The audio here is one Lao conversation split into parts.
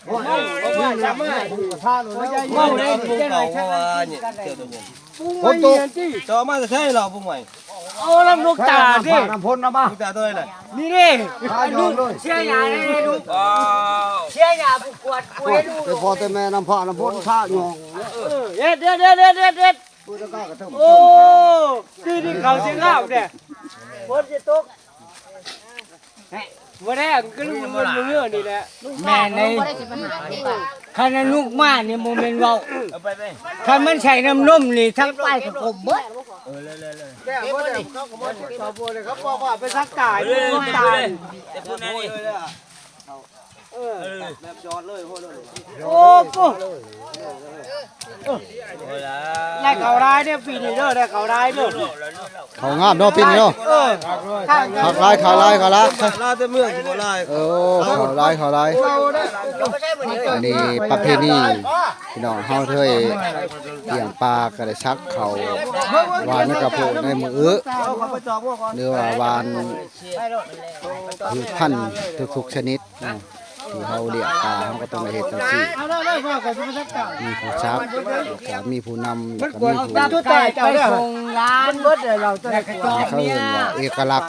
ໂອ້ຍ ເວົ້າໄດ້ດີຈັ່ງໃດ ເຈົ້າ ເຈົ້າມາແຕ່ໃສລາວຜູ້ໃໝ່? ເອົາລຳລູກຕາເດ້ ນ້ຳພົນນຳມາ ລູກຕາຕົວໃດລະ? ນີ້ເດ້ ເຊຍຫຍ້າເດ້ ລູກ ເຊຍຫຍ້າຜູ້ກວດ ໂອ້ຍ ແຕ່ພໍ່ແຕ່ແມ່ນ້ຳພານ້ຳພົນພາຍອງ ເອີ ເຮັດ ເຮັດ ເຮັດ ເຮັດ ເຮັດ ໂອ້ ຄືໜຶ່ງເຂົາຊິງາມແທ້ ຝົນຊິຕົກ ບໍ່ແລ້ງຄືມື້ນີ້ແຫຼະ ແມ່ນເດ້ ຄັນອະນຸກມານີ້ບໍ່ແມ່ນເວົ້າ ຄັນມັນໃສ່ນ້ຳນົມນີ້ທັງປາຍກະກົມເບິດ ເອີ ແລ້ວ ແລ້ວ ແລ້ວ ແລ້ວ ເຂົາບອກວ່າໄປສັກຕາຍ ແຕ່ຄົນນັ້ນນີ້ ເອີ ແບບຍອດເລີຍ ໂອ້ໂຫ ໄດ້ເຂົ້າຫຼາຍເດ້ປີນີ້ເດີ ໄດ້ເຂົ້າຫຼາຍເດີ ເຂົ້າງາມເນາະປີນີ້ເນາະ ເອີ ຄັກຫຼາຍ ເຂົ້າຫຼາຍ ເຂົ້າຫຼາຍ ຫຼາຍແຕ່ເມືອງຊິບໍ່ຫຼາຍ ເອີ ເຂົ້າຫຼາຍ ເຂົ້າຫຼາຍ ອັນນີ້ປະເພນີພີ່ນ້ອງເຮົາເຄີຍລ້ຽງປາກໍໄດ້ສັກເຂົ້າຫວ່ານໃນກະໂພໃນມື້ອຶ ຫຼືວ່າຫວ່ານ ພືດພັນທຸກໆຊະນິດເນາະ ທີ່ເຮົາລ້ຽງປາ ເຮົາກໍຕ້ອງໄດ້ເຮັດຈັ່ງຊີ້ ມີຜູ້ສັກ ແລ້ວກໍມີຜູ້ນຳ ແລ້ວກໍມີຜູ້ ເຂົາເອີ້ນວ່າເອກະລັກ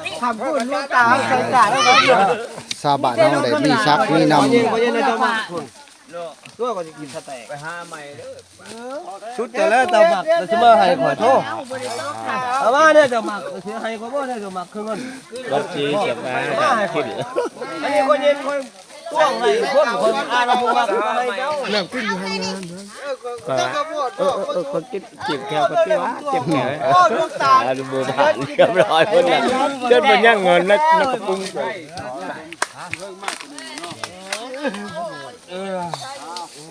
ຊາວບ້ານເຮົາໄດ້ມີສັກມີນຳ ຕົວກໍຊິກິນສະແຕັກ ໄປຫາໃໝ່ເດີ ສຸດແລ້ວ ເຈົ້າມັກແລ້ວຊິມາໃຫ້ຂ້ອຍໂທ ເອົາມາແນ່ ເຈົ້າມັກຊິໃຫ້ຂ້ອຍບໍ່ແນ່ ເຈົ້າມັກຄືເງິນ ບັດຊີຈະມາຂຶ້ນ ອັນນີ້ຂ້ອຍເຮັດຂ້ອຍຕວງໄດ້ຄົນ ຂ້ອຍອານວ່າບໍ່ມັກໃຫ້ເຈົ້າ ນ້ຳກິນຢູ່ຫັ້ນນະ ເອີ ເອີ ເອີ ຂ້ອຍກິນ ເຈັບແຂ້ວກໍຕິວ່າເຈັບແຂ້ວ ໂອ້ ນ້ຳຕາ ອາ ບໍ່ຜ່ານ ຮຽບຮ້ອຍເພິ່ນນະ ຈົນບໍ່ຍັງເງິນໃນ ໃນກະປຸງ ເອີ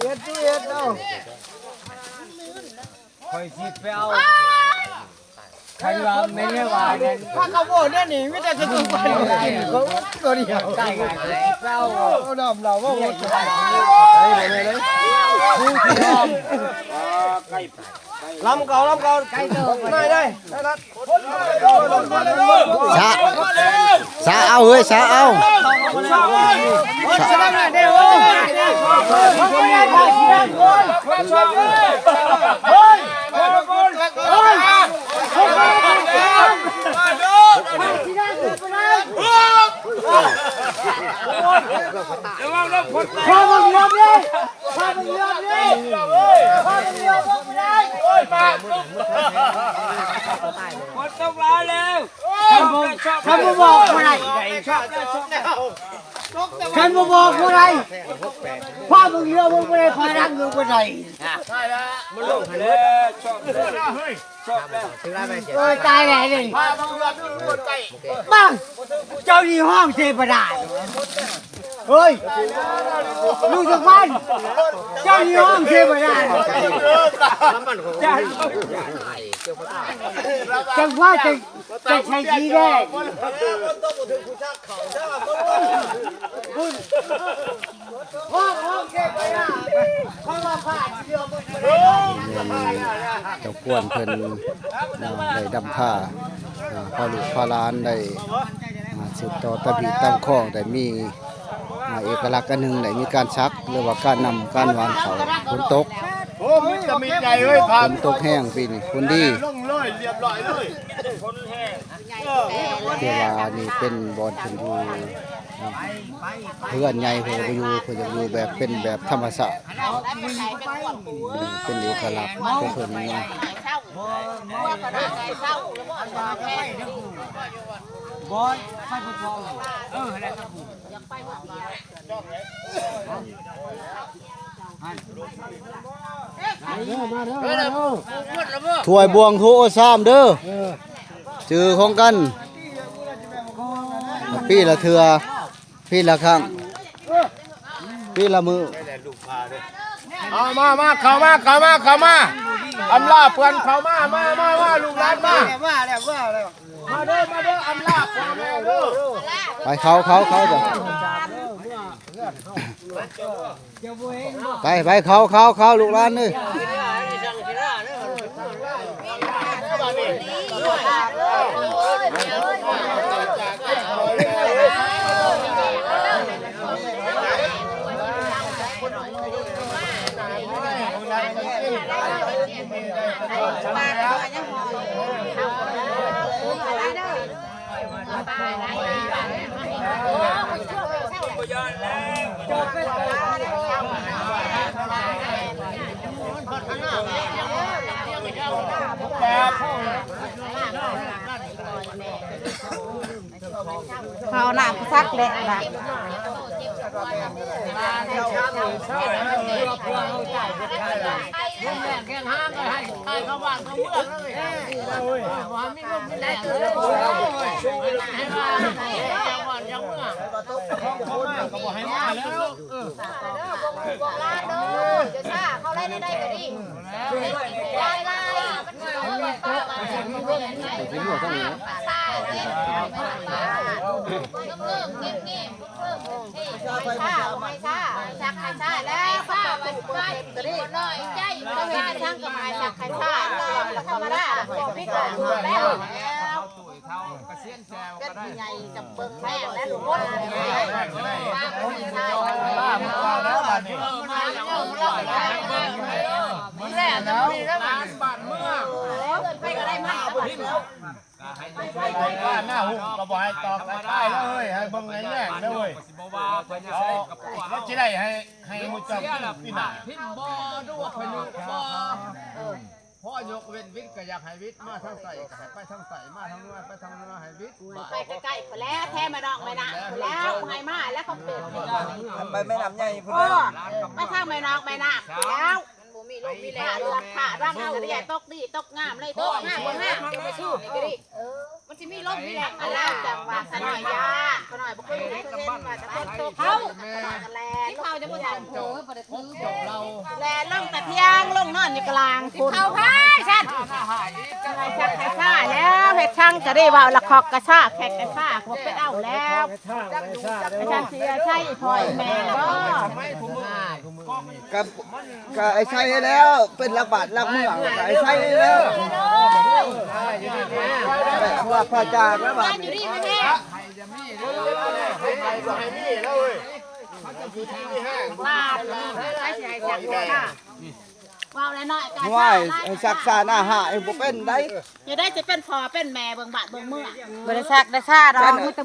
ເຮັດ ເຮັດເອົາ ຂ້ອຍຊິໄປເອົາ ຄັນວ່າແມ່ນວ່ານັ້ນ ພາກະໂວແນວນີ້ມີແຕ່ຈະຖືໄປກິນ ເຂົາຕົວດຽວ ໄດ້ໄປເອົາ ເອົານ້ຳເຫຼົ້າມາໝົດ ໄປເລີຍ ລຳເກົ່າ ລຳເກົ່າ ໄດ້ ໄດ້ ໄດ້ ສະ ສະເອົາເຮີ້ຍ ສະເອົາ ສະ ລະວັງເດີ ຝົນຕົກ ພາມັນເຫຼືອບເດ້ ພາມັນເຫຼືອບເດ້ ພາມັນເຫຼືອບເດ້ ໂອ້ຍ ມາ ຝົນຕົກຫຼາຍແລ້ວ ຄັນບໍ່ ຄັນບໍ່ບອກບໍ່ໄດ້ ຄັນບໍ່ບອກບໍ່ໄດ້ ພາມຶງເຫຼືອບໍ່ໄດ້ ພາດັງຢູ່ບໍ່ໄດ້ ມັນລົງແລ້ວ ຊອບແລ້ວ ເຮີ້ຍ ຊອບແລ້ວ ໂອ້ຍ ຕາຍແລ້ວນີ້ ບັງ ເຈົ້ານີ້ຮ້ອງເທວະດາ ເຮີ້ຍ ລຸງສຸພັນ ເຈົ້ານີ້ຮ້ອງເທວະດາ ຈັງຫວະ ຈັງ ຈັງໃສ່ສີແດງ ເຈົ້າກວນເພິ່ນ ໄດ້ນຳພາ ພາລູກພາຫຼານໄດ້ ອ່າ ສືບຕໍ່ຕາມພີ່ຕາມນ້ອງ ໄດ້ມີ ອ່າ ເອກະລັກອັນໜຶ່ງ ໄດ້ມີການສັກ ຫຼືວ່າການນຳການຫວ່ານເຂົ້າ ຝົນຕົກ ໂອ້ ມີແຕ່ມີໃຫຍ່ເວີຍ ຝົນຕົກແຮງປີນີ້ ຝົນດີ ລົງເລີຍ ລຽບຮ້ອຍເລີຍ ແຕ່ວ່ານີ້ເປັນບ່ອນເພິ່ນຢູ່ ເຮືອນໃຫຍ່ເພິ່ນກໍບໍ່ຢູ່ ເພິ່ນຢາກຢູ່ແບບ ເປັນແບບທຳມະຊາດ ເປັນເອກະລັກຂອງເພິ່ນເນາະ. ຖ້ວຍບ່ວງໂຖຊາມເດີ ເອີ ຈື່ຂອງກັນ ປີລະເທື່ອ ປີລະຄັ້ງ ປີລະມື້ ເອົາມາ ມາ ເຂົ້າມາ ເຂົ້າມາ ເຂົ້າມາ ອຳລາເພື່ອນເຂົ້າມາ ມາ ມາ ມາ ລູກຫຼານມາ ມາເດີ ມາເດີ ອຳລາເພື່ອນມາເດີ ໄປ ເຂົ້າ ເຂົ້າ ເຂົ້າ ໄປ ໄປ ເຂົ້າ ເຂົ້າ ເຂົ້າ ລູກຫຼານເອີຍ. ເ ເຂົານ້ຳສັກແຫຼະນະ ໜ້າຫຸ້ມກໍບໍ່ໃຫ້ຕອກໃຕ້ປ້າຍເລີຍ ໃຫ້ເບິ່ງໃນແຍງເດີເວີຍ ແລ້ວຊິໄດ້ໃຫ້ ໃຫ້ໝູ່ເຈົ້າກິນປີໜ້າ ພໍຍົກເວັ້ນວິດກໍຢາກໃຫ້ວິດມາທາງໃຕ້ ກໍໃຫ້ໄປທາງໃຕ້ ມາທາງເໜືອ ໄປທາງເໜືອ ໃຫ້ວິດ ໄປໃກ້ໆພຸ້ນແຫຼະ ແທ້ແມ່ນ້ອງແມ່ນາພຸ້ນແລ້ວ ໃຫ້ມາແລ້ວເຂົາເປັນ ໄປແມ່ນ້ຳໃຫຍ່ພຸ້ນແຫຼະ ໄປທາງແມ່ນ້ອງແມ່ນາພຸ້ນແລ້ວ ມັນບໍ່ມີລົມມີແຮງ ເລືອກຂ້າດວາງ ເອົາກະເດຍຕົກດີຕົກງາມເລີຍ ຕົກງາມບໍ່ງາມ ຈະໄປສູ້ນີ້ກະດີ ມັນຊິມີລົມມີແຮງ ອັນລາວຈັງຫວະ ຂະນ້ອຍຢ້ານ ຂະນ້ອຍບໍ່ເຄີຍຮູ້ເຄີຍເຫັນວ່າຈະຝົນຕົກ ເຂົາ ຂະນ້ອຍກະແລ່ນ ທີ່ເຂົາຈະບໍ່ທັນເຜີ ບໍ່ໄດ້ຖື ແລ່ນລົງຕາທຽງ ລົງນອນຢູ່ກະລາງພຸ້ນ ເຂົາພາຍຊັ້ນ ໃຫ້ຊັກໃຫ້ຊ້າແລ້ວ ເຮັດຊັງກະໄດ້ເວົ້າລະຄອກກະຊ້າ ແຂກກະຊ້າ ບໍ່ໄປເອົາແລ້ວ ໄອ້ຊັງເສຍໃຊ້ພໍ່ແມ່ບໍ່ ກະ ກະໄອ້ໄຊແລ້ວ ເປັນລັກບ້ານລັກເມືອງ ກະໄອ້ໄຊແລ້ວ ວ່າພະຈາກແລ້ວບາດນີ້ ເວົ້ານ້ອຍໆ ກະ ຫ້ວຍ ໃຫ້ຊັກສາໜ້າຫາຍ ບໍ່ເປັນໃດ ຈະໄດ້ຈະເປັນພໍ່ເປັນແມ່ເບິ່ງບ້ານເບິ່ງເມືອງ ບໍ່ໄດ້ຊັກໄດ້ຊາດອກ ມີແຕ່